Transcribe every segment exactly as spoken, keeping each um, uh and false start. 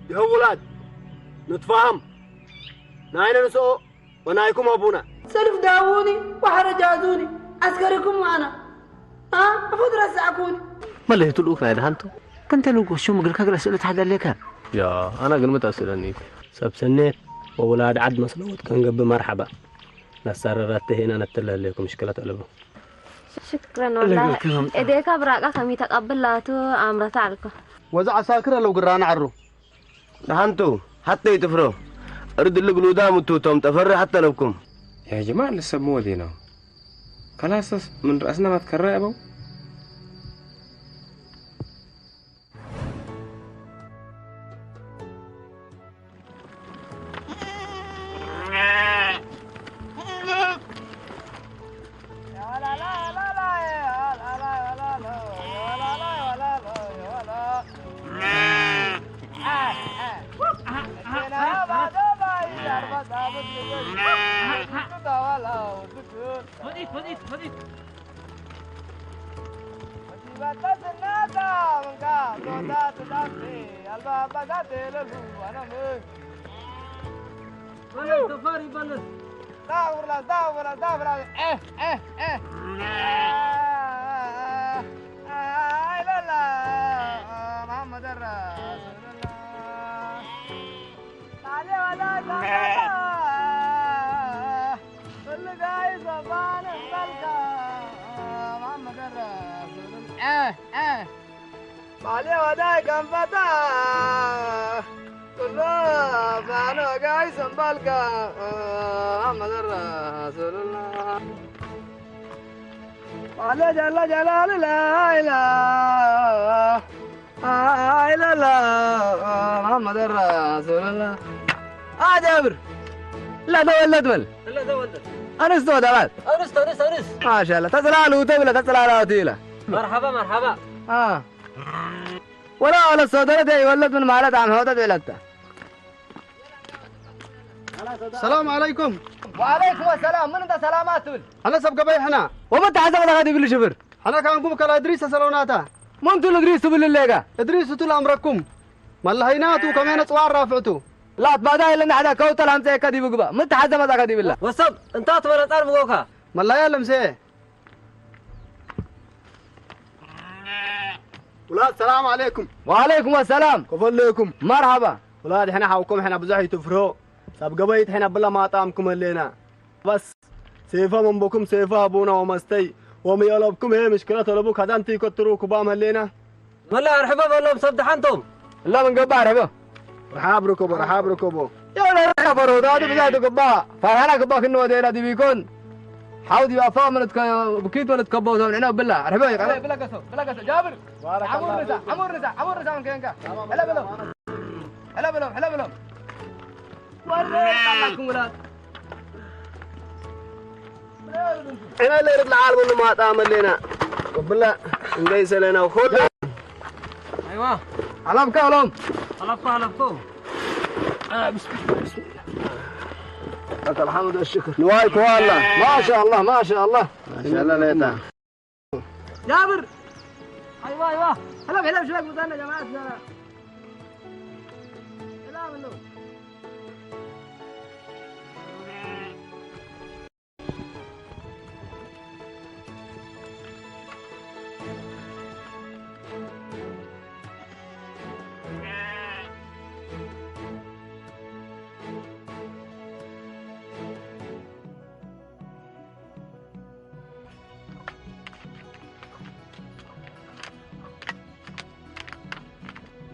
ይሀው ውላድ፣ ንትፋሀም። ናይነ ንስኦ ወናይኩም ሀቡነ። ሰልፍ ዳዉኒ ወሐረ ጃዙኒ፣ ዐስከሪኩም ወአነ፣ አ፣ አፉት ረሳዕኩኒ። መለየቱ ልኡክ ናይ ደሃንቱ፣ ክንተ ልኡክ ወሹም እግልከ እግል አስእለት ሐድ ለሌከ። ያ፣ አነ እግል ሚ ተአስእለኒ? ሰብ ሰኔት ወውላድ ዐድ መስለወት ከንገብእ መርሐባ። ለሰረራተ ሄና ነትለ ህሌኩም ምሽክለት አለቡ። ሽክረን ወላሂ። እግልክም። እዴከ ብራቀ ከሚ ተቀብል ላቱ አምረተ አልኮ። ወዛ ዐሳክር አለው ግራነ ዐሩ። ደሐንቱ፣ ሐቴ ኢትፍሮ። እርድ እሊ ግሉዳም እቱ ቶም፣ ጠፈሪ ሐቴ ለብኩም። ያ ጀማዕ፣ ልሰሙ ወዴነው። ከላሰስ ምን ረአስነ ማትከረ አበው። ባሌ ወዳይ ከንፈታ፣ ኩሉ አፍናኖ ጋይ ሰምባልካ፣ መሐመድ ረሱሉላህ። ባሌ ጀለ ጀላሊ ላኢላህ ኢለላህ፣ መሐመድ ረሱሉላህ። አ ጃብር፣ ለተወለድ በል። ለተወለድ። አንስት ወደባት። አንስት፣ አንስት፣ አንስት። ማሻአላህ። ተጽላሉ ተብለ ተጽላላቱ ይላ። መርሐባ፣ መርሐባ። አ። ወላ ወለት ሶደረት ይወለት ምን ማለት አም ሆጠት ይለተ። ሰላም ዐለይኩም። ወዐለይኩም ሰላም። ምን እንተ ሰላም አትብል? አነ ሰብ ገበይ ሕና። ወመን ተሐሰበ ለካ ዲብል ሽፍር? አነ ካንኩም ከላ እድሪስ ሰለውናታ። ምን ቱ እድሪስ ትብል ሌጋ? እድሪስ ቱ ለአምረኩም። መለሀይናቱ ከሜነ ጽዋር ራፍዕቱ። ላት ባዳ የለና ሐዳ ከውተል አምጸ ከዲብ ግባ። ምን ተሐሰበ ለካ ዲብላ? ወሰብ እንታ ትበለጻር ብጎካ። መለሀያ ለምሴ። ውላድ ሰላም ዐለይኩም። ወዐለይኩም ወሰላም። ከፎ ሌኩም። መርሐባ። ውላድ ሕነ ሐውኩም ሕነ ብዙሕ ኢትፍርሆ። ሰብ ገበይት ሕነ ብለ ማጣምኩም ህሌና። በስ ሴፈ ምን ብኩም ሴፈ ሀቡነ ወመስተይ ወሚ የለብኩም ህዬ ምሽክለት አለቡ ከደን ቲ ከትሩ ኩባም ህሌና። መለ አርሕበ በሎም ሰብ ደሐንቶም። እለ ምን ገብአ አርሕበ። ረሓብ ርከቦ፣ ረሓብ ርከቦ። የሆነ ረሓብ ርከቦ፣ ዳዲ ብዛት ገብአ። ፈርሃና ገብአ ክን ወዴና ዲብ ኢኮን። ሓው ዲብ አፋ መለት ከ-፣ ብኪት መለት ከበው ሰብ ንዕነ ብላ። አርሕበ ይቀረ። ብላ ገሶ፣ ብላ ገሶ። ጃብር። ባረከላሁ ዓሙር ንሳ፣ ፊኩም። ዓሙር ንሳ፣ ዓሙር ንሳ ምን ከንካ። ሰላም ሄለ በለው። ሄለ በለው፣ ሄለ በለው። ወሬ ጣላኩም ውላድ። እነ ለርድ ለዓል ምን ማጣ መሌና። ወብላ እንገይ ሰለና ወኮለ። አይዋ። አላብካ አሎም። አላብካ አላብኮ። አ፣ ብስሚላህ፣ ብስሚላህ። ለከል ሐምድ ወሽክር። ንዋይ ከዋላ። ማሻአላህ፣ ማሻአላህ። ማሻአላህ ለየታ። ጃብር። አይዋ፣ አይዋ። ሄሎ፣ ሄሎ፣ ሽበክ ምጣና ጀማዓት ጋራ። ሄሎ፣ ሄሎ።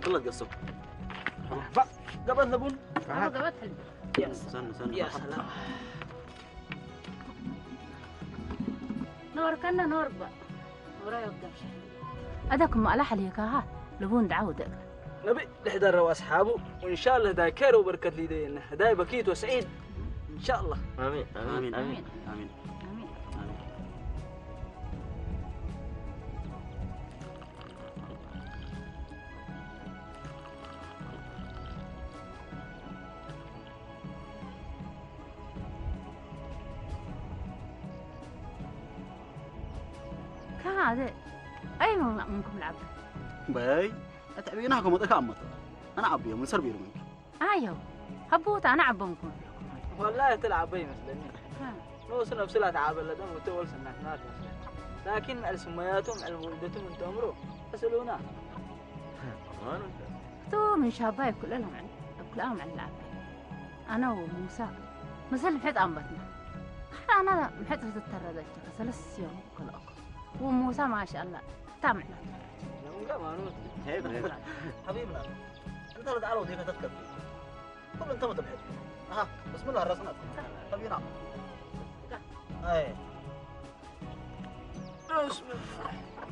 ብለ ገሰው። ባ-፣ ገበት ለቡን። አዎ፣ ገበት ህልም። ሰኑ፣ ሰኑ፣ ያ ሰላም። ኖር ከነ ኖር ባ-፣ ኖራ ይወጋሽ። አደኩም አላ ሐሊካሃ ለቡን ደዓ ወደቅ። ነቢ ልሕደረ ወአስሓቡ፣ ወእንሻአላህ ህዳይ ኬር ወበርከት ሊደየነ፣ ህዳይ በኪት ወሰዒድ፣ እንሻአላህ። አሚን፣ አሚን፣ አሚን፣ አሚን። አሚን። አሚን። ከሃደ፣ አይ፣ ምንኩም ለዐበ። በይ፣ አትዕቢና ከመጠካ አመጡ። አነ ዐበዮም፣ እንሰር ቤሩ ምንከ። አየው፣ ሀቡት አነ ዐበምኩም። ወላሂ እትለ ዐበ ይመስለኒ። ሀ። ኖሱ ነፍሱ ለተዓበ ለደም ወተ ወል ስናትና ትመስለኒ። ላኪን ምዕል ስመያቱ ምዕል ውልደቱ ምን ተአምሮ እስእሉና። ቱ ምን ሻባይ እኩለ ለምዕል፣ እኩለ አምዕል ለዐበ። አነ ወሙሳ መሰል ምሕጥ አንበትና። ሐር አነ ምሕጥ ልትተረደች ከሰለስ ዮም ከልኦኩም። ወሙሳ ማሻአላ ታምዕና። ለምን ጋር ማኑት? ሄይ ብለህ። ሐቢብና፣ እንተ ለተዓለው ዴከ ተትከብ። ኩሉ እንተ መተብሐት። አሃ፣ ብስምላህ ረስናት። ሐቢብና። አይ።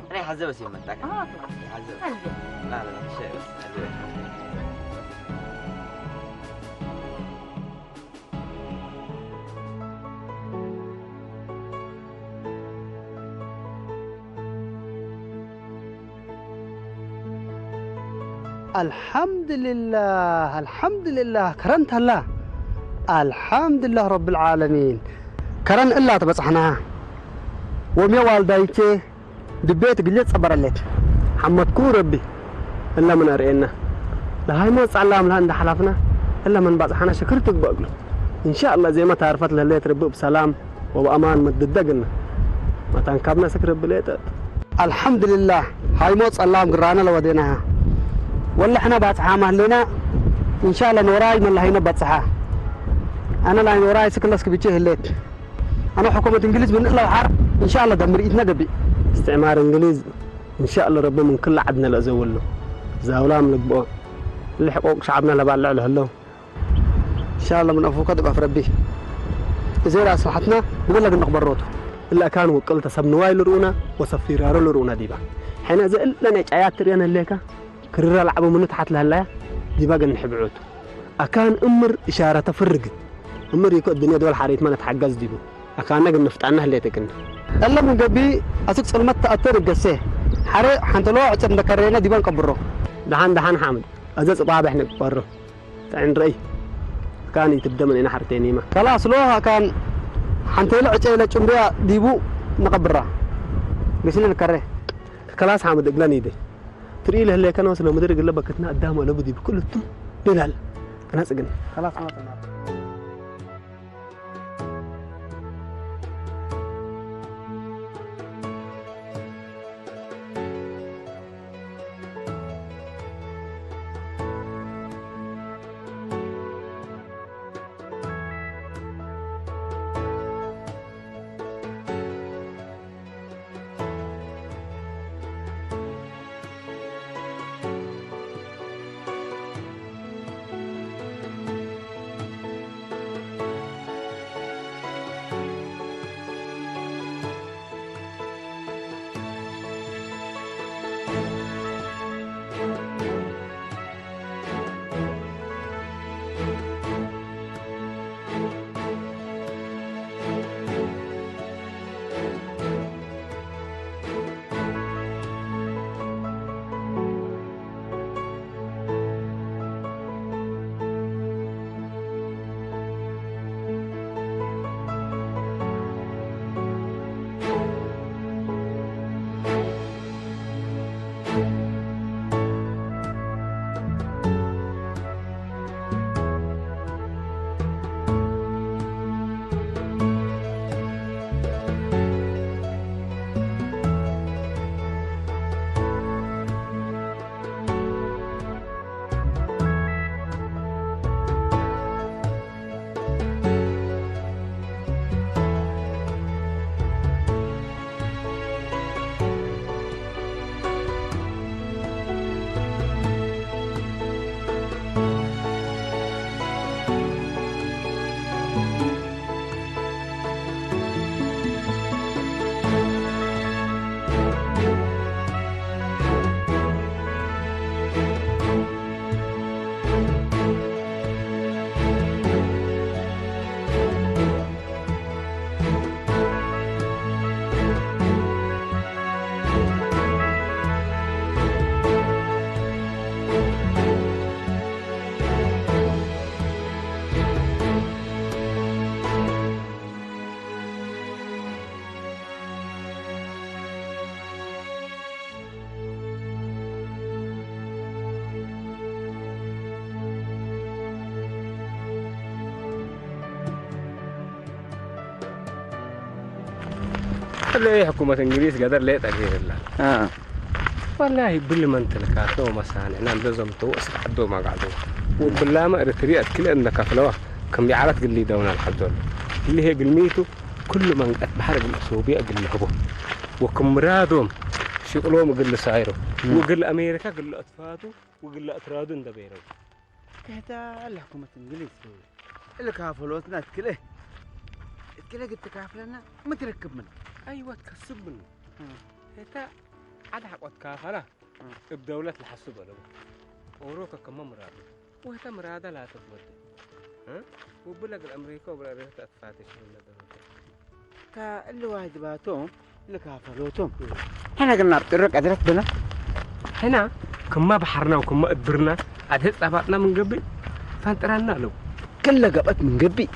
እኔ ሐዘ በስ የመጣ ከ-፣ አዎ። ሐዘ በስ። ሐዘ። ላ፣ ላ፣ ላ፣ ሸ-፣ ሐዘ በስ። አልሐምድልላህ፣ አልሐምድልላህ፣ ከረን ተላ። አልሐምድልላህ ረብል ዓለሚን። ከረን እላ ትበጽሐና። ወምየ ዋልዳይቼ ድቤት ግልጽ ጸበረሌት። ሐመድኩ ረቢ እለ ምን አርኤና። ለሃይሞት ጸላም ለሀ እንደ ሐላፍና እለ ምን ባጽሐና ሽክር ትግበእ እግሉ። እንሻአላህ ዜመ ታርፈት ለህሌት ረቢ ብሰላም ወበአማን መድደግነ። መታን ካብነ ስክ ረቢ ሌጠ። አልሐምድልላህ ሃይሞት ጸላም ግራነ ለወዴናሃ። ወለ ሕነ ባጽሓ ማህሌና እንሻአላህ ኖራይ መለሀይነ በጽሓ። አነ ላይ ኖራይ ስክ ለስክ ብቼ ህሌት። አነ ሕኩመት እንግሊዝ ምን እለ ሐር እንሻአላህ ደምር ኢትነ ገብእ። እስትዕማር እንግሊዝ እንሻአላህ ረቢ ምን ክለ ዐድነ ለአዘውሉ። ዛውላም ልግብኦ። እሊ ሕቁቅ ሸዐብነ ለባልዕ ለህለው። እንሻአላህ ምን አፉከ ድብ አፍ ረቢ። እዜ ለአስልሐትና ግበለ ግንቅ በሮቱ። እለ አካን ውቅልተ ሰብ ንዋይ ልርኡና ወሰብ ፊራሮ ልርኡና ዲባ። ሕነ እዘ እለ ነጫያት ትርእየን ህሌከ። ክርረ ለዐበ ምኑ ተሐት ለህላያ ዲባ ግንሕ ብዑቱ። አካን እምር እሻረተ ፍርግት። እምር ኢኮ እድንየ ዶል ሐሬትመ ነትሐገዝ ዲቡ። አካነ ግን ንፍጣነ ህሌት እግልነ። እለ ምን ገብእ አስክ ጽልመት ተአተር እገሴ። ሐሬ ሐንተሎ ዕጭ እንደ ከሬነ ዲበ እንቀብሮ። ደሐን ደሐን ሓምድ። አዘ ጽባብሕ ንቅበሮ። ተዕን ረአይ። አካን ኢትብደ ምን እነ ሐርቴኒመ። ከላስ ሎ አካን ሐንቴለ ዕጨ ለጭምብያ ዲቡ ነቀብራ። ግስኒ ልከሬ። ከላስ ሓምድ እግለን ኢዴ። ትርኢ ለህሌከ ኖስ ለምድር እግለ በክትነ አዳም ወለቡ ዲብ ክልቱ ቤላል ቅነጽ እግል። ከላስ ኖስ እናት። እለ ሕኩመት እንግሊዝ ገደር ሌጠ ዲር እለ። አ። ወላሂ ብልመ እንተ ልካትነ ወመሳንዕነ እንደ ዘምተው እስክ ዐዶ ማጋዕዶ። ወብላመ እርትርየ እት ክልኤ እንደ ከፍለዋ፣ ክም ዲዓለት እግል ሊደውና ለሐዞ። እሊ ህዬ እግል ሚቱ፣ ክሉ መንቀት በሐር እግል አቶብየ እግል ልህቦ። ወክም ምራዶም ሽቅሎም እግል ልሳይሮ። እም። ወእግል አሜሪካ እግል ለአትፋቱ ወእግል ለአትራዱ እንደ ቤረው። ከህታ ለሕኩመት እንግሊዝ እለ ካፈሎትነ እት ክልኤ፣ እት ክልኤ እግል ትካፍለነ ምን ትረክብ ምነ? አይወ ትከስብ ምኑ። እም። ህተ ዐድ ሐቆ ትካፈላ እም። እብ ደውለት ለሐስብ አለቡ። ኦሮከ ክመ ምራዱ ወህተ ምራደ ላተ ትወዴ። እም? ወብለ እግል አምሪከ ወብለ አሜሪከ ተአትፋቴ ሽግል ለደረጀ። ከእሊ ዋጅባቶም ልካፈሎቶም። ሕነ እግል ናብጥሮ ቀድረት ብነ። ሕነ ክመ በሐርና ወክመ እድብርና አድህት ጸባጥና ምን ገብእ ፈንጥራና አለው። ክለ ገብአት ምን ገብእ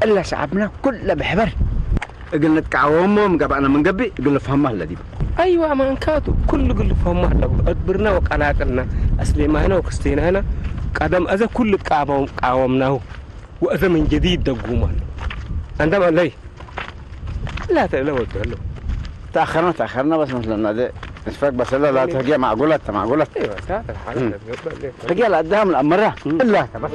እለ ሸዐብና ኩለ ብሕበር እግል ንትቃወሞም ገብአና ምን ገብእ እግል ልፍሀማ ህለ ዲቡ። አይወ አማንካቱ ኩሉ እግል ልፍሀማ ህለ እድብርና ወቀናጥልና አስሌማህና ወክስቴናህና ቀደም አዘ ኩሉ ቃወም-፣ ቃወምናሁ። ወእዘ ምን ጀዲድ ደጉም አሉ። አንተ ማለይ ላ ተእለ ወዱ አሉ። ተአኸርነ፣ ተአኸርነ በስ መስለና ዘ እስፈግ በሰለ ላ ተህጊያ ማዕጉለት፣ ማዕጉለት። እም። ተህጊያ ለአዳም ለአመራ እም። እላ ተበስ።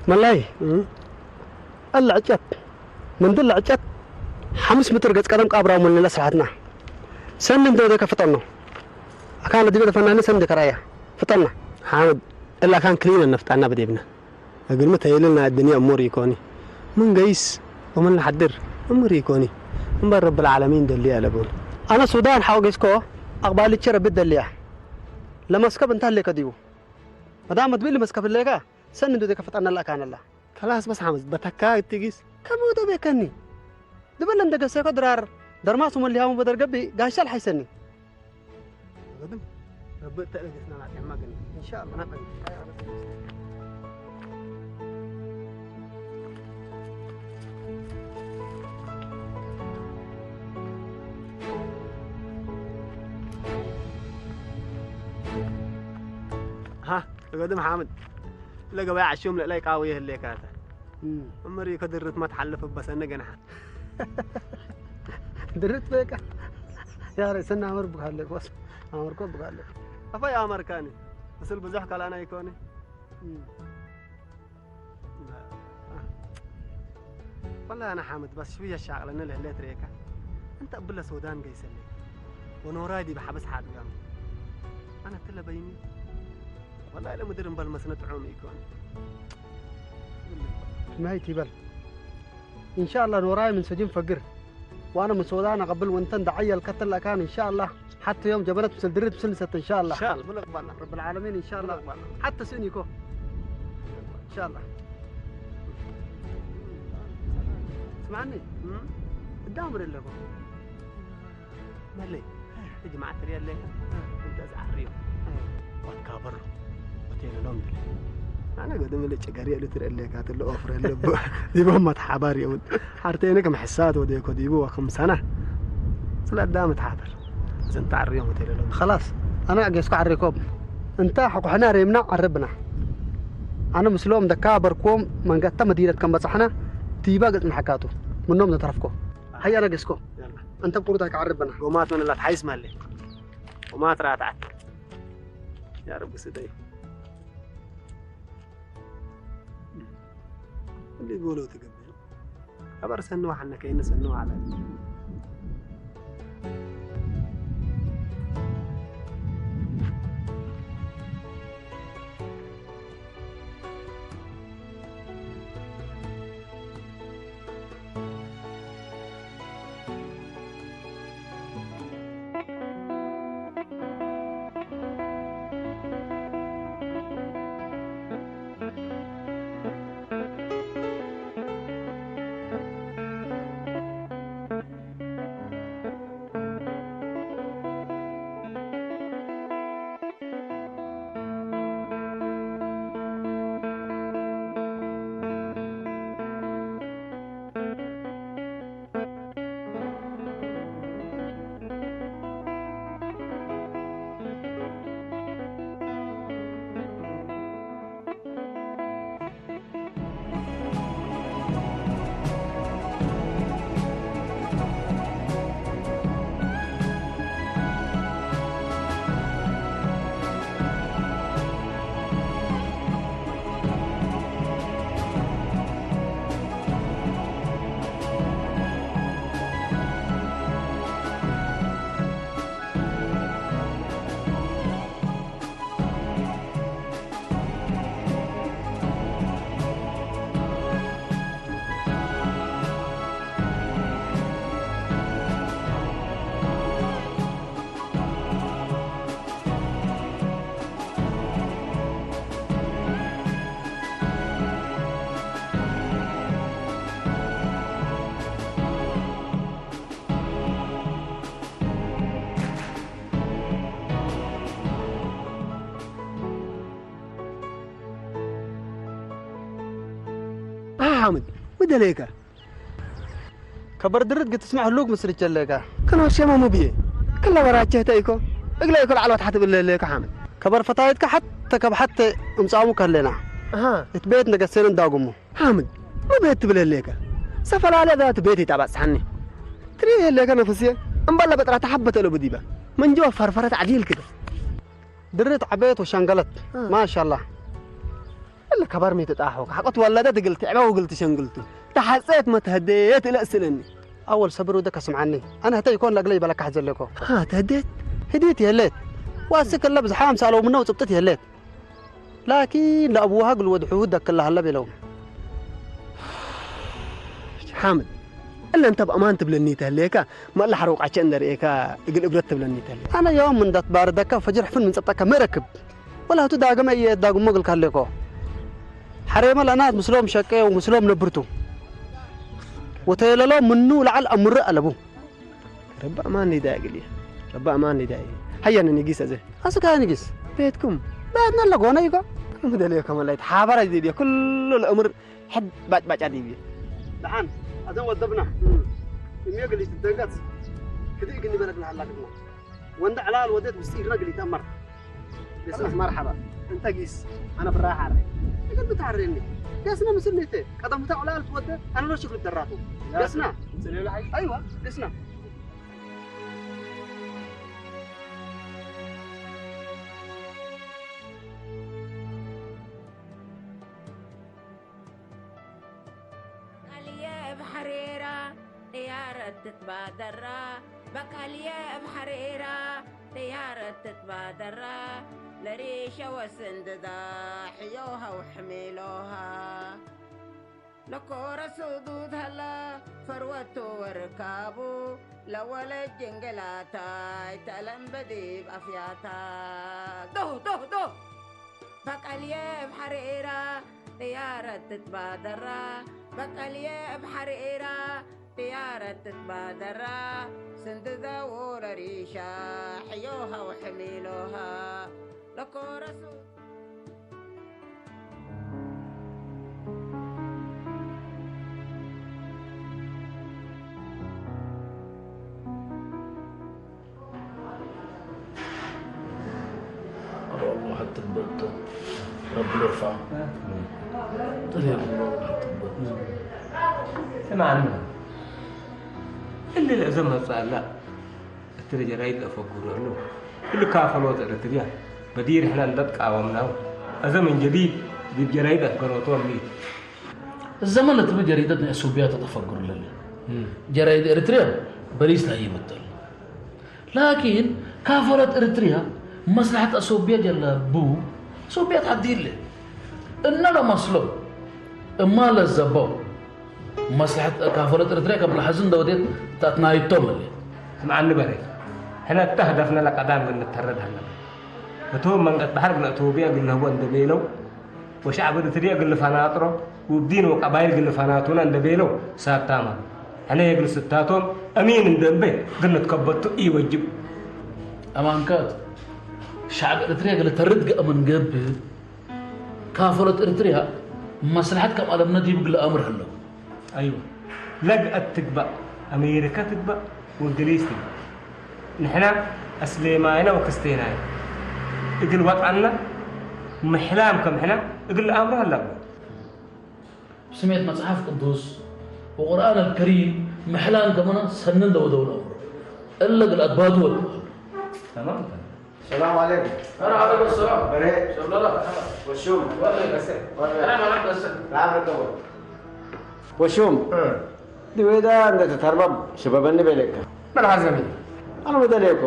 መላይ፣ እም። እለ ዕጨት፣ ምን ድለ ዕጨት ሐምስ ምትር ገጽ ቀደም ቃብራው ምን ለስርሐትና። ሰኒ እንተ ወዴከ ፍጠኖ። አካን ለዲበ ደፈናኒ ሰኒ ከራያ ፍጠና። ሓምድ፣ እለ አካን ክሊነ ነፍጣና በዴብነ። እግልሚ ተይልልና እድንያ እሙር ኢኮኒ። ምን ገይስ ወምን ለሐድር እሙር ኢኮኒ። እምበል ረብል ዓለሚን ደልየ አለቡን። አነ ሱዳን ሐው ገይስኮ አቅባልቼ ረቢ ደልያ። ለመስከብ እንተ ህሌከ ዲቡ። መዳም መትብል መስከብ ህሌከ ሰኒ እንዶ ዴከ ፈጠነ ለአካነላ። ከላስ በስ ሐምድ በተካ እት ጊስ። ከመ ወዶ ቤከኒ። ድበለ እንደ ገሰኮ ድራር ደርማስ ወመልያሙ በደር ገብእ ጋሻ ለሐይሰኒ። አገድም ረቢ እተ ለገስና ናጤማ ገኒ። ኢንሻአላህ። ሃ፣ እገድም ሓምድ። ለገበያ ዐሽዮም ለእላይ ቃውየ ህሌካተ። እም። እምሪ ከድርት መትሐልፍ በሰነ ገንሐ። ድርት በቃ። ያ ረይ ሰና አመር ብካለክ ወስ አመርኮ ብካለክ። አፋይ አመርካኒ። ምስል ብዙሕ ከላና ይኮኒ። እም። ወላሂ አነ ሓምድ በስ ሽውየ ሻቅለኒ ለህሌት ሬከ። እንተ እብለ ሶዳን ገይሰኒ። ወኖራይ ዲብ ሐብስ ሓድጋም። አነ እትለ በይኒ። ወላሂ ለምድር እምበል መስነ ጥዑም ኢኮን። ማይ ቲበል። ኢንሻአላህ ኖራይ ምን ሰጅን ፈግር። ወአነ ምን ሶዳን አቀብል ወእንተ እንደ ዐየል ከትል ለካን ኢንሻአላህ። ሐተ ዮም ጀበለት ምስል ድርት ምስል ንሰት ኢንሻአላህ። ኢንሻአላህ። ምን አቅባልና። ረብል ዓለሚን ኢንሻአላህ። ምን አቅባልና። ሐተ ስእን ኢኮ። ኢንሻአላህ። ስማኒ። እም? እዳምር የለኮ። መለይ፣ እጅ ማዕተር ያለከ፣ እንተ እዛ አርዮ፣ ወትካበሩ፣ ሆቴል ሎም ድለ። አነ ገድም ለጭገር የሉ ትር እለካ ትለ ኦፍር ለብ፣ ዲቦ መትሓባር የውን። ሐርቴነ ከም ሕሳት ወዴኮ ዲቦ ወክም ሰና። ስለ አዳም ተሓበር። እዘን ተዓርዮም ሆቴል ሎም። ኸላስ፣ አነ አገስኩ ዓሬኮም። እንተ ሐቆ ሕና ሬምና ዓረብና። አነ ምስሎም ደካ በርኮም መንገተ መዲነት ከም በጽሕና፣ ዲባ ገጽ መሐካቱ። ምኖም ዘተረፍኮ። ሀይ አነ ገስኮ። የላ። እንተ ብቁሩት ከዐርብና። ጎማት ምን ላት ሐይስ ማለ። ጎማት ራትዓት። ያ ረብ ስደይ። እንዴ ጎሎ ተገበ። አበር ሰኑ ሐነ ከይነ ሰኑ አለ። ሓምድ፣ ሚ ደሌከ? ከበር ድርት ግትስመዕ ህሉክ ምስል ጀሌከ። ከኖ ሼመ ሙ ብዬ? ክለ ወራቼ ህተ ኢኮ፣ እግለ ኢኮ ለዐል ወተሐት እብል ለሌከ ሓምድ። ከበር ፈታይትከ ሐቴ ከብሐቴ እምጻሙ ከሌና። አሃ። እት ቤት ነገሴን እንዳጉሙ። ሓምድ፣ ሚ ቤት ትብል ህሌከ? ሰፈላለ ዛት ቤት ኢተአበጽሐኒ። ትርኤ ህሌከ ነፍስየ፣ እምበለ በጥራተ ሐበት አለቡ ዲበ። ምን ጅወ ፈርፈረት ዐዲል ክደ። ድርት ዐቤት ወሸንገለት። እ። ማሻአላህ። እለ ከበር ሚ ትጣሖ፣ ሐቆ ትወለደት እግል ትዕበ ወእግል ትሸንግልቱ። ተሐጼት መትሀዴት እለ እስእለኒ። አወል ሰብር ወደ ከስምዓኒ። አነ ህተ ኢኮን ለእግለ ይበለካ ሐዘ ለኮ። ሃ፣ ተህዴት? ህዲት የሌት። ወአስክ እለ ብዝሓም ሰአለው ምነ ወጽብጥት የሌት። ላኪን ለአቡሃ እግል ወድሑሁ ደክል ለሀለ ቤለው። ሓምድ፣ እለ እንተ በአማን ትብለኒ ተህሌከ፣ መለ ሐሮቃቼ እንደ ርኤከ እግል እብረት ትብለኒ ተህሌ። አነ ዮም ምን ዳትባርደከ ፈጅር ሕፍን ምን ጸብጠከ ሚ ረክብ? ወላ ህቱ ዳግመ እየ ዳግሞ እግልከ ህሌኮ። ሐሬመ ለናት ምስሎም ሸቄ ወምስሎም ነብርቱ። ወተየለሎም ምኑ ለዐል አምረ አለቡ። ረቢ አማን ሊዳ እግል፣ ረቢ አማን ሊዳ። ሀየነ ንጊስ አዜ። አስክ ሀየ ንጊስ። ቤትኩም። ቤትነ ለጎነ ኢኮ። ምደሌ ከመ ላይ ተሓበረ ዲብየ ኩሉ ለእምር ሕድ ባጭባጫ ዲብየ። ደሓን አዘን ወደብና። እም። እምዬ እግል ኢትደንገጽ። ክድእ እግል ኒበለክ ነሀላክና። ወንደ ዕላል ወዴት ብስጢርነ እግል ኢተአመር። ገስና መርሐባ። እንተ ጊስ አነ ብራህ ሐሬ። እግል ብትሐሬኒ። ገስነ ምስል ኒቴ። ቀደምተ ዕላል ትወዴ አነ ኖ ሽክል ደራቱ። ገስና። ጽሌ ለሐይ። አይዋ፣ ገስና። በቀልየ እብ ሐሬራ ጥያረት ትትባደራ፣ በቀልየ እብ ሐሬራ ጥያረት ትትባደራ፣ ለሪሸ ወስንድዳ ሕዮሃ ወሕሜሎሃ። ለኮረ ሱዱድ ሀላ ፈርወቱ ወርካቡ፣ ለወለት ጅንግላታይ ተአለምበ ዲብ አፍያታ። ዶህ ዶህ ዶህ! በቀልየ እብ ሐሬራ ጥያረት ትትባደራ፣ በቀልየ እብ ሐሬራ ጥያረት ትትባደራ፣ ስንድዳ ወለሪሻ ሕዮሃ ወሕሚሎሃ ለኮረ ሱድ። አላህ አትበልቶ ረቢ ለርፋ። ጥሪ አላህ አትበልቶ። ስማዕኒ፣ እሊ ለእዘ መጽአላ እትለ ጀራይድ ለአፈጉሩ ህለው። እሊ ካፈሎት ኤረትርያ በዲር ሕነ እንደ ትቃወምናሁ፣ አዘ ምን ጀዲድ ዲብ ጀራይድ አፍገሮቶም ሚ። እዘመን ለትብል ጀሪደት ናይ አሶብያ ተተፈግሩ ለለ። እም። ጀራይድ ኤረትርያ በሊስ ለሀይበተል። ላኪን ካፈሎት ኤረትርያ መስለሐት አሶብያ ጀላቡ፣ አሶብያ ተሐዲለ። እነ ለመስሎ እማ ለዘበው መስለሐት ካፈሎት ኤረትርያ ከም ለሐዝን ደወዴት ተአትናይቶም እሊ። ስምዐኒ በሬ፣ ሕነ እተ ህደፍነ ለቀዳም እግል ንተረድ ሀለነ። ህቶም መንገድ በሐር እግል አቶብያ እግል ለህቦ እንደ ቤለው፣ ወሸዕብ ኤረትርየ እግል ልፈናጥሮ፣ ውብ ዲን ወቀባይል እግል ልፈናቱነ እንደ ቤለው ሳታማ። ሕነ እግል ስታቶም አሚን እንደ እምቤ እግል ንትከበቱ ኢወጅብ። አማንካት፣ ሸዕብ ኤረትርየ እግል ተርድ ገአ ምን ገብእ፣ ካፈሎት ኤረትርያ መስለሐት ከም አለምነ ዲብ እግል ለአምር ህለው። አይወ። ለግአት ትግበእ፣ አሜሪከ ትግበእ፣ ወእንግሊዝ ትግበእ። ንሕና እስሌማይነ ወክስቴናይነ እግል ወጠንነ ምሕላም ከም ሕነ እግል ለአምሮ ሀለብነ። ስሜት መጽሐፍ ቅዱስ ወቁርአን አልከሪም ምሕላም ከመነ ሰኒ እንደ ወደው ለአምሮ። እለ እግል አባቱ ወድው ሀሉ። ተማም። ሰላም አለይኩም። ወዐለይኩም ሰላም። በሬ። ሸብለላ። ወሹም። ወሬ በሰ። ወሬ። ሰላም አለይኩም በሰ። ሰላም አለይኩም። ወሹም። እ። ድዌዳ እንደ ተተርበብ ሽበበኒ ቤለከ። መልሐዘኒ። አነ መደሌኮ።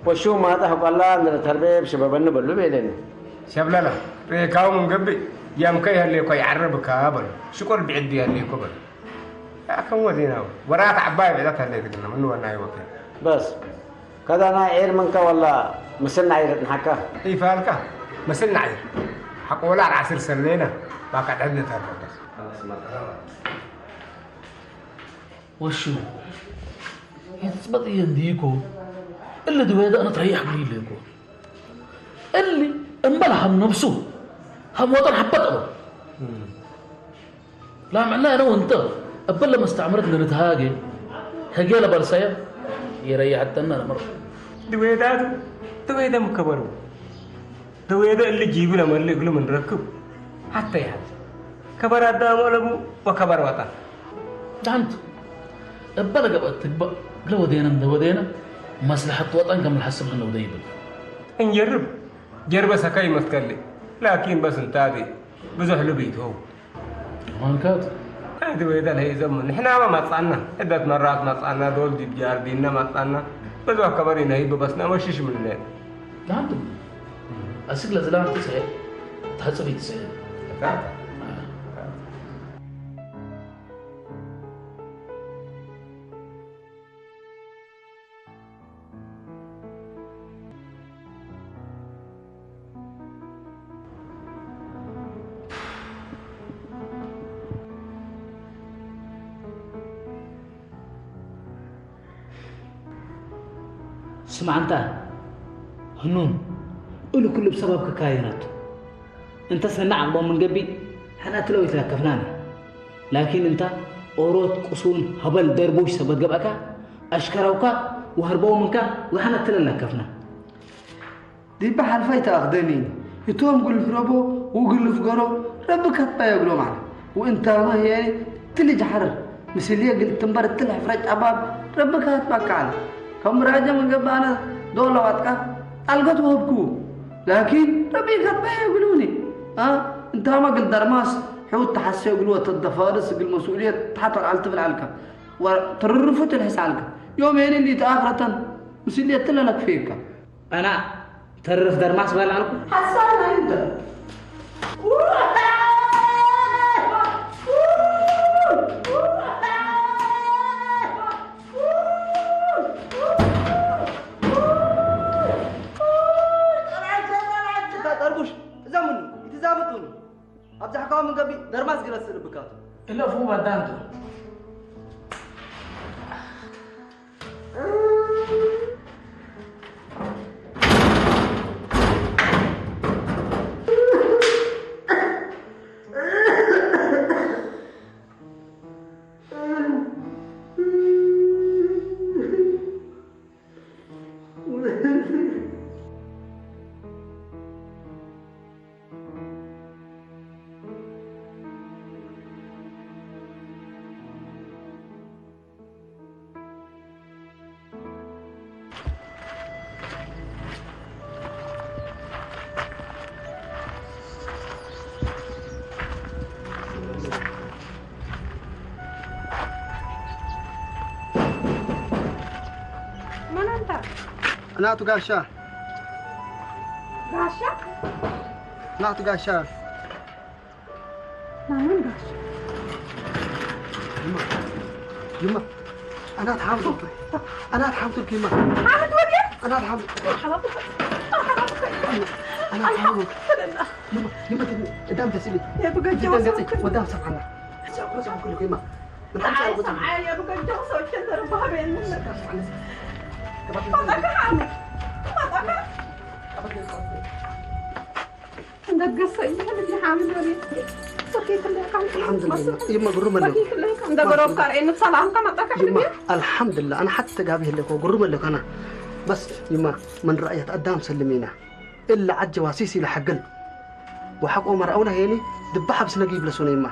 ወሹም ማጣ ሐቆላ እንደ ተተርበብ ሽበበኒ በሉ ቤለኒ። ሸብለላ። ሬካው ምን ገብእ ያምከ ይሀሌኮ ይዐርብካ በሉ። ሽቆል ብዕድ ይሀሌኮ በሉ። ያከን ወዲናው ወራት ዐባይ ብዕደት ሀሌት ግና ምን ወናይ ወኬ። በስ ከዳና ዔር ምንከ ወላ ምስል ነዓይር እትንሐከ? ኢፋልከ ምስል ነዓይር ሐቆላ አርዓስር ሰኔነ ባካት ዕድ ተርከበ። ወሹ፣ የትጽበጥ እየ እንዲኮ፣ እሊ ድዌደ አነ ትረይሕ እግል ኢሌኮ። እሊ እምበል ሀም ነብሱ፣ ሀም ወጠን ሐበት አለው። ላምዕለ አነ ወእንተ እበ ለመስተዕምረት እንዴ ንትሃጌ፣ ህግየ ለበልሰየ ኢረይሐተነ ለመርእ። ድዌዳቱ፣ ድዌደም ከበሩ። ድዌደ እሊ ጂቡ ለመልእ እግሉ ምን ረክብ፣ ሐተ ይሐት። ከበር አዳም ወለቡ ወከበር ወጠን። ዳንቱ፣ እበ ለገብአት ትግበእ ለወዴነ እንዴ ወዴነ፣ መስለሐት ወጠን ከም ለሐስብ እንዴ ወዴ ይብል። እንጀርብ፣ ጀርበ ሰከይ መትከሌ፣ ላኪን በስ እንታዴ ብዞሕ ልብ ኢትሆው። ማንካት? አዲ ወይደ ለህይዘሙ፣ ንሕናመ መጽአና፣ ዕደት መራት መጽአና፣ ዶል ዲብ ጃርዲነ መጽአና፣ በዞሕ ከበር ኢነህይብ በስነ መሽሽ ምንሌ። ላንቱ፣ አስክ ለዝላም ትስሄ፣ ታጽብ ኢትስሄ። ስማዕ እንተ፣ ህኑን፣ እሉ ክሉ እብ ሰበብከ ካይናቱ። እንተ ሰኒ ዐቅቦም ምን ገብእ፣ ሕነ እትለ ወኢትላከፍናኒ። ላኪን እንተ ኦሮት፣ ቅሱን፣ ሀበል፣ ደርቡሽ ሰበት ገብአከ፣ አሽከረውከ ወሀርበው ምንከ ወሕነ እትለ ላከፍና። ዲበ ሐልፈይ ተአክደኒኒ፣ ህቶም እግል ልፍረቦ ወእግል ልፍገሮ ረቢ ከትበየ እግሎም ዐለ። ወእንታመ ህዬ እትሊ ጀሐር ምስልዬ እግል ትንበር እትሊ ሕፍረት ጨባብ ረቢ ከትበከ ዐለ። ከም ራጀ ምን ገብእ አነ ዶል ለዋጥቀ ጣልገት ወሀብክዉ። ላኪን ረቢ ከትበየ እግሉኒ። አ፣ እንታመ እግል ደርማስ ሕውት ተሐሴ እግሉ ወተደፋርስ እግል መስኡልየት ተሐት ወልዐል ትብል ዐልከ። ወትርርፉ ትልሕስ ዐልከ። ዮም ሄኒ እንዲ ተአክረተን ምስልየት ለለክፌከ። አና ተርፍ ደርማስ በል አልኩ። ሐሳን አይንተ። ጠርቡሽ፣ እዛ ምኑ? ይትዛበጡኒ። አብዛሕካሁ ምን ገብእ ደርማስ ግረስ ልብካቱ። እለ ፉ ባዳንቱ። መን አንተ? አናቱ ጋሻ። ጋሻ? አናቱ ጋሻ። ማንም ጋሽ። ይማ፣ ይማ፣ አናት ሐምዱክ፣ አናት ሐምዱክ፣ ይማ። ሐምድ ወዴ? አናት ሐምዱክ። መርሐባ ብከ፣ መርሐባ ብከ። አናት ሐምዱክ። አልሐምዱሊላህ። ይማ፣ ይማ፣ ትንሽ እዳም ተስሊ። የብገጀው ትንሽ ሰው ወዳም ሰብሐና። ሰው፣ ሰው፣ ይማ። ምን ሐምድ አይ፣ አልኩት? ሰምዓይ፣ የብገጀው ሰው ቸንተር ባህቤን። መጣካ ሐምድ፣ መጣካ። እንደገሰ ይሄ ልጅ ሐምድ ወዴ? ሰኪት ለካ። አልሐምዱሊላህ። ይማ ግሩም ነው። ሰኪት ለካ። እንደ በሮብ ካር አይነት ሰላም ከመጣ ይማ፣ ከልቤ። አልሐምዱሊላህ። አነ ሐተ ጋብእ ህሌኮ ግሩም ህሌኮ አነ። በስ ይማ፣ ምን ረአየት አዳም ሰልሚና። እለ ዐጀ ዋሲስ ኢለሐግል። ወሐቆ መርአውነ ሄኒ ድበ ሐብስ ነጊብ ለሶነ ይማ።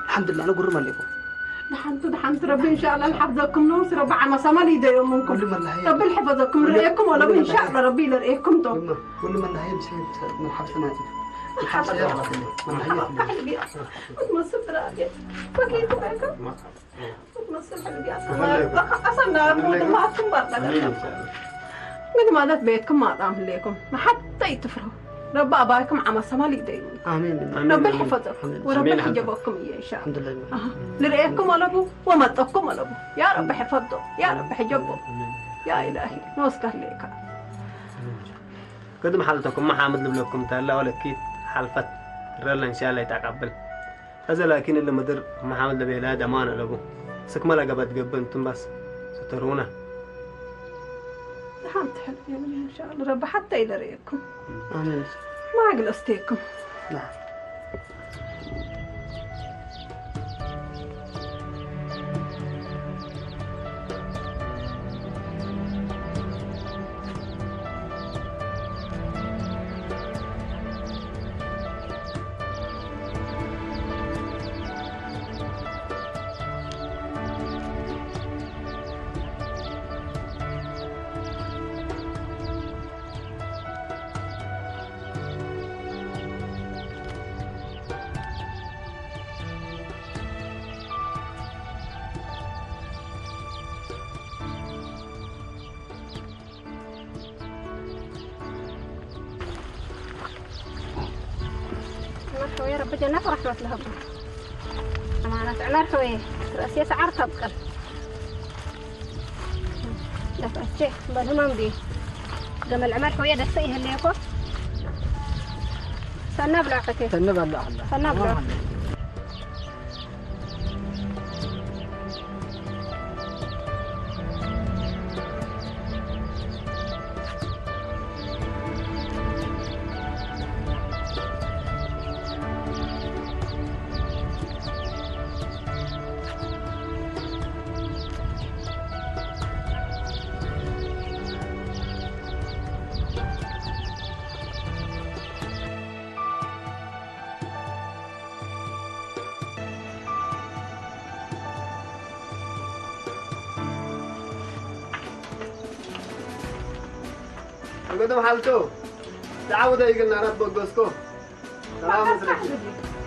አልሐምዱሊላህ፣ አነ ግሩም ህሌኮ። ደሐንቱ፣ ደሐንቱ ረቢ እንሻአላህ ለሐፍዘኩም ነው። ረቢ ዐመ ሰመል ይደዮም ምንኩም። ኩሉ መላሂ ረቢ ልሐፈዘኩም። ኩሉ፣ ልርእየኩም ወለቡ ኩሉ እንሻአላህ መላሂ ረቢ ለርእየኩም ቶም። ይማ፣ ኩሉ መላሂ ምስል መርሐብ ሰማቲ። መርሐብ ሰማቲ። መርሐብ ሰማቲ። መርሐብ ሰማቲ። ወትመስል ጥራቴ። በጌቱ በቃ። ወትመስል ሕልቢ አሰና። በቃ አሰና። ወትማትኩም ባርቀ። አሜን እንሻአላህ። እንግዲህ ማለት ቤትኩም ማጣም ህሌኩም። ሐታ ይትፍረው። ረቢ አባይኩም ዐመ ሰማል ይደዩ። አሜን። ረቢ ይሐፈዘኩም አሜን። ወረቢ አሜን። ይሕጀበኩም እየ ኢንሻአላህ። አልሐምዱሊላህ። አሃ። ልርኤኩም አለቡ ወመጠኩም አለቡ። ያ ረቢ ሕፈዞ፣ ያ ረቢ ሕጀቦ። አሜን። ያ ኢላሂ፣ ኖስከ ህሌከ። ቅድም ሐልተኩም መሓምድ ልብለኩም ተላ ወለኪት ሐልፈት ረለ ኢንሻአላህ ይተቀብል። ከዘ ላኪን እሊ ምድር መሓምድ ለቤላ ደማን አለቡ። ስክመ ለገበት ገብእ እንቱም በስ ስተሩነ። ደሓን ትሕል ኢንሻአላህ ረቢ ሐታ ኢለርኤኩም። አሜን። ማግል እስቴኩም። ላ። ረቢ ጀነት ወረሕመት ለሀቡ። አማነት ዑመር ሆዬ፣ ረእሴ ሰዓር ተብቅል። ደፍአቼ በልህመም ቢ። ገመል ዑመር ሆዬ ደሰ ይህሌኮ። ሰና ብሎ ዐፈቴ። ሰና በሎ አላ። ሰና ብሎ። ወገደም ሐልቶ ተዓውደ ይግልና ረት በገስኮ። ሰላም መስለኪ።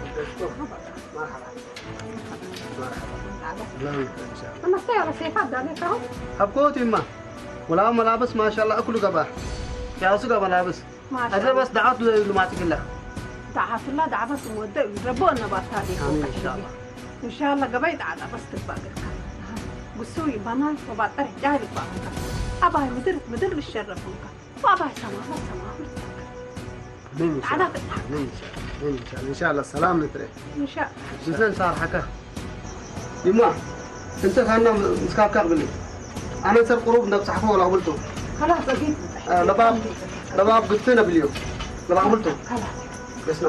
በገስኮ። መርሐባ። መርሐባ። መርሐባ። ተመስተ ያለ ሴፋ ዳለ ካሁ። ሀብኮት ይማ። ወላው መላበስ ማሻአላህ እኩሉ ገባ። ያሱ ገባ መላበስ። ማሻአላህ። አድረ በስ ደዓት ሉ ማጥቅላ። ደዓትላ ደዓት ወደ ረቦ ነባታ ዲ አሚን ኢንሻአላህ። ኢንሻአላህ ገባይ ደዓት በስ ትባገካ። ጉሱ ይባና ወባጠር ጃል ይባካ። አባይ ምድር ምድር ልሸረፉካ። ወአባይ ሰማሁ ሰማሁ። አሚን ኢንሻአላህ። ደዓት አሚን ኢንሻአላህ። አሚን ኢንሻአላህ። ኢንሻአላህ ሰላም ንትረ። ኢንሻአላህ። ምስለን ሳር ሐካ። ይማ፣ እንተ ካና ምስካብካ እብሊ። አነ ሰር ቁሩብ እንደ ብጻሕኮ ወላ አብልቶ። ከላስ አጊድ። አ፣ ለባብ፣ ለባብ ግትን እብልዮ። ለባብ አብልቶ። ከላስ። ገስና።